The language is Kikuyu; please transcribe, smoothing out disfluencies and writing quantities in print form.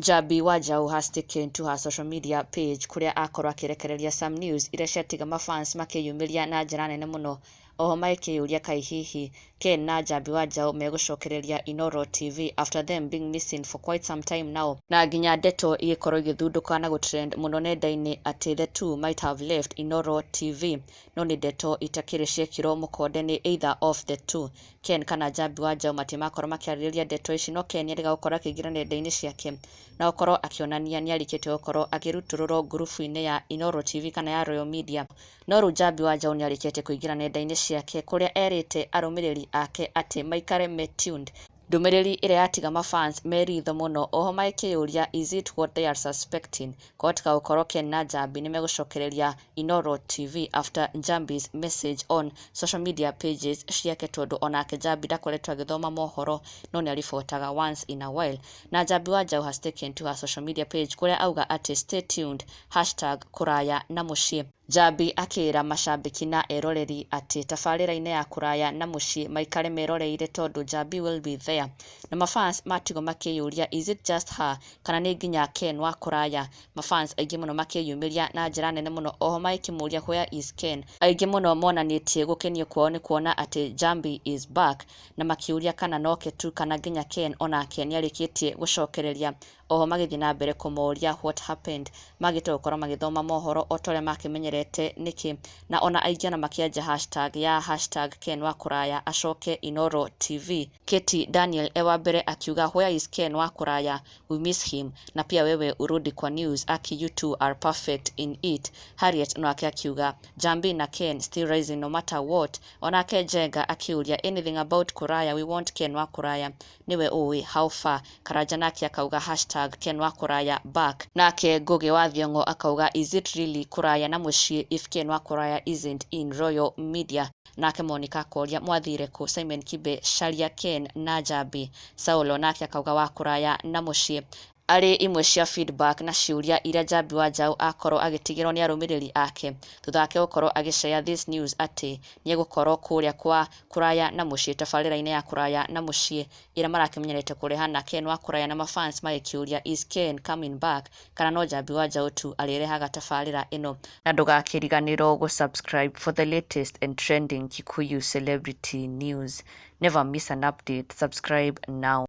Njambi Wanjaũ has taken to her social media page kũrĩa akorwo akĩrekereria some news iria ciatiga mafans makĩyumĩria na njĩra nene mũno. Oho magĩkĩyũria kaĩ hihi Ken na Njambi Wanjaũ megũcokereria Inooro TV after them being missing for quite some time now, na nginya ndeto igĩkorwo igĩthundũka na gũtrend mũno nenda-inĩ atĩ the two might have left Inooro TV, no nĩ ndeto itakĩrĩ ciekĩrwo mũkonde nĩ either of the two. Ken kana Njambi Wanjaũ matimakorwo makĩarĩrĩria ndeto ici, no Ken nĩarĩga gũkorwo akĩingĩra nenda-inĩ ciake na gũkorwo akĩonania nĩarĩkĩtie gũkorwo akĩrutũrũrwo ngurubu-inĩ ya Inooro TV kana ya Royal Media. No rĩu Njambi Wanjaũ nĩarĩkĩtie kũingĩra nenda-inĩ ciake kũrĩa erĩte arũmĩrĩri ake atĩ maikare me tuned, ndũmĩrĩri ĩrĩa yatiga mafans me ritho mũno. Oho magĩkĩyũria, is it what they are suspecting? Kwahoteka gũkorwo Ken na Njambi nĩmegũcokereria Inooro TV after Njambi's message on social media pages ciake, tondũ onake Njambi ndakoretwo agĩthoma mohoro no nĩaribotaga once in a while. Na Njambi Wanjaũ has taken to her social media page kũrĩa auga atĩ stay tuned, #KũrayaNaMũciĩ. Njambi akĩra macambĩki na eroreri atĩ tabarĩra-inĩ ya Kũraya na Mũciĩ maikare meroreire tondũ Njambi will be there. Na mafans matigwo makĩyũria, is it just her kana nĩ nginya Ken wa Kũraya? Mafans aingĩ mũno makĩyumĩria na njĩra nene mũno, oho magĩkĩmũria, where is Ken? Aingĩ mũno monanĩtie gũkenio kwao nĩ kuona atĩ Njambi is back, na makĩũria kana noke tu kana nginya Ken onake nĩarĩkĩtie gũcokereria. Oho magĩthiĩ na mbere kũmoria what happened, magĩte gũkorwo magĩthoma mohoro o ta ũrĩa makĩmenyerete nĩkĩ, na ona aingĩ ona makĩanjia hashtag ya #KenWaKũraya acoke Inooro TV. Katie Daniel e wa mbere akiuga, "Where is Ken wa Kũraya? We miss him, na pia wewe urudi kwa news, aki you two are perfect in it." Harriet nake akiuga, "Njambi na Ken still rising no matter what." Onake Njenga akiuria, "Anything about Kũraya? We want Ken wa Kũraya, nĩwe ũĩ how far." Karanja nake akauga, #KenWaKũraya back. Nake Ngugi wa Thiong'o akauga, "Is it really Kũraya na Mũciĩ if Ken wa Kũraya isn't in Royal Media?" Nake Monica akoria, "Mwathire kũ? Simon Kibe, caria Ken na Njambi." Saulo nake akauga, "Wa Kũraya na Mũciĩ." Arĩ imwe cia feedback na ciũria iria Njambi Wanjaũ akorwo agĩtigĩrwo nĩ arũmĩrĩri ake thutha wake gũkorwo agĩshare this news atĩ nĩegũkorwo kũrĩa kwa Kũraya na Mũciĩ, tabarĩra-inĩ ya Kũraya na Mũciĩ ĩrĩa marakĩmenyerete kũreha na Ken wa Kũraya, na mafans magĩkĩũria, is Ken coming back kana no Njambi Wanjaũ tu arĩrehaga tabarĩra ĩno? Na ndũgakĩriganĩrwo gũ-subscribe for the latest and trending Kikuyu celebrity news. Never miss an update. Subscribe now.